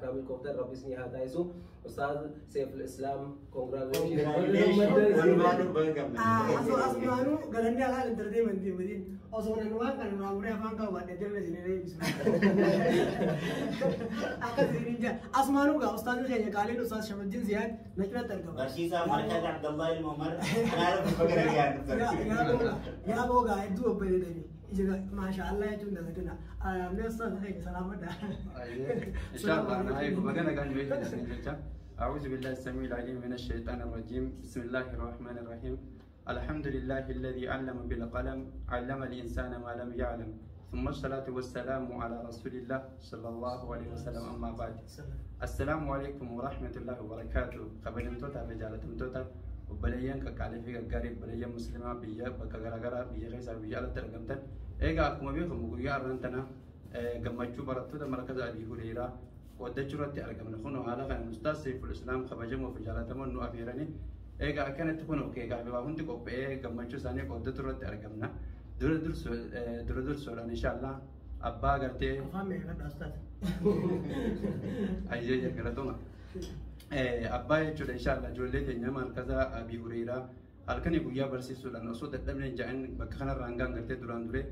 Akka milkooftan Rabbi isinii haa taasisu. Ustaaz Seiful Islaam, congratulations. Asumaanuu galanni alaa entertainment matiin osoo nan waan kana irraa muree afaan qabu baadhee dirree isin eebbisu. Akkas isin jaa. Asumaanuu gaa ustaazni keenya qaaliin Ustaaz Shamsuddin Ziyaad na cinatti argama. Barsiisaa Markaza Abdallah Ilma Umar. Anaaf baga nagaan dhuftan. Yaa boogaa hedduu obboleedhani. Ija maasha Allah jechuun dagatina. Mee ustaaz keenya salaamadha. إن شاء الله أنا هاي بقنا كان جويت. أعوذ بالله السميع العليم من الشيطان الرجيم. بسم الله الرحمن الرحيم. الحمد لله الذي علم بالقلم، علم الإنسان ما لم يعلم، ثم الصلاة والسلام على رسول الله صلى الله عليه وسلم. أما بعد، السلام عليكم ورحمة الله وبركاته. Kabajamtoota fi jaalatamtoota obboleeyyan qaqqaalii fi gaggaarii, obboleeyyan muslimaa biyya bakka garaagaraa, biyya keessaa biyya alatti argamtan, egaa akkuma beekamu guyyaa har'aan tana gammachuu barattoota Markaza Abii Hureyraa qooddachuu irratti argamna. Kun haala kana Ustaaz Seiful Islaam kabajamoo fi jaalatamoon nu afeeranii, egaa akkanatti kun keekaa fi waa hundi qophaa'ee gammachuu isaanii qooddachuu irratti argamna. Dura dursuudhaan inshaallah abbaa gartee Afaan meeqa ustaaz? Ayyee, galatoma. Abbaa jechuudha inshaallah ijoollee teenya Markaza Abii Hureyraa halkanii guyyaa barsiisuudhaan osoo dadhabne ja'an bakka kanarraa hangaan gartee duraan duree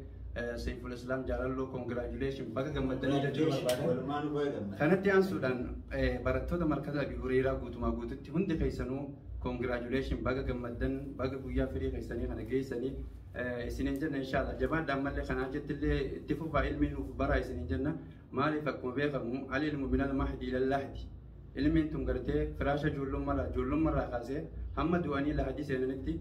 Seiful Islaam jaalalloo, congratulation, baga gammaddanii jechuu barbaadan. Walumaan baga gammaddan. Kanatti aansuudhaan barattoota Markaza Abii Hureyraa guutumaa guututti hundi keessanuu congratulation, baga gammaddan, baga guyyaa firii keessanii kana geessanii isiniin jenna inshaallah. Jabaadhaan mallee kanaa jettillee itti fufaa, ilmi nuuf baraa isiniin jenna. Maaliif, akkuma beekamu العلم من المهد إلى اللحد, ilmiin tun gartee firaasha ijoollummarraa kaasee hamma du'anii lahadii seenanitti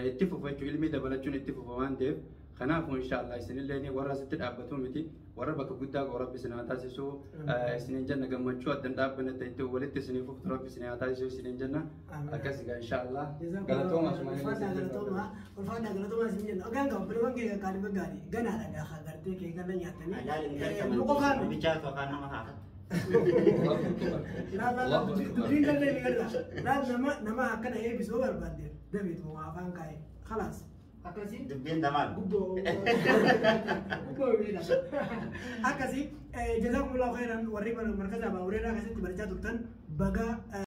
itti fufa jechuudha. Ilmii dabalachuun itti fufa waan ta'eef, kanaafuu inshaallah isinillee warra asitti dhaabbatu miti, warra bakka guddaa qoo Rabbi isin haa taasisu isiniin jenna. Gammachuu addan dhaabbanne itti walitti isinii fuftu Rabbi isin haa taasisu isiniin jenna. Akkas egaa inshaallah galatooma. Ulfaadhaa galatooma, ulfaadhaa galatooma isin jenna. Ogaan qaba obboleewwan kee qaqqaalii gaggaarii ganaadha gaafa gartee kee gana nyaatanii. Nu qofaan Bichaatu afaan nama haafata. Laa laa laa, dubbiin gallee ni galla. Laa, nama akkana eebbisuu barbaadde dabeetu afaan kaa'e. خلاص. Akkasii. Dubbiin damaan. Gubboo. Gubboo miidha. Akkasii جزاكم الله خيرا warri markaza Abaa Hureeraa keessatti barachaa turtan baga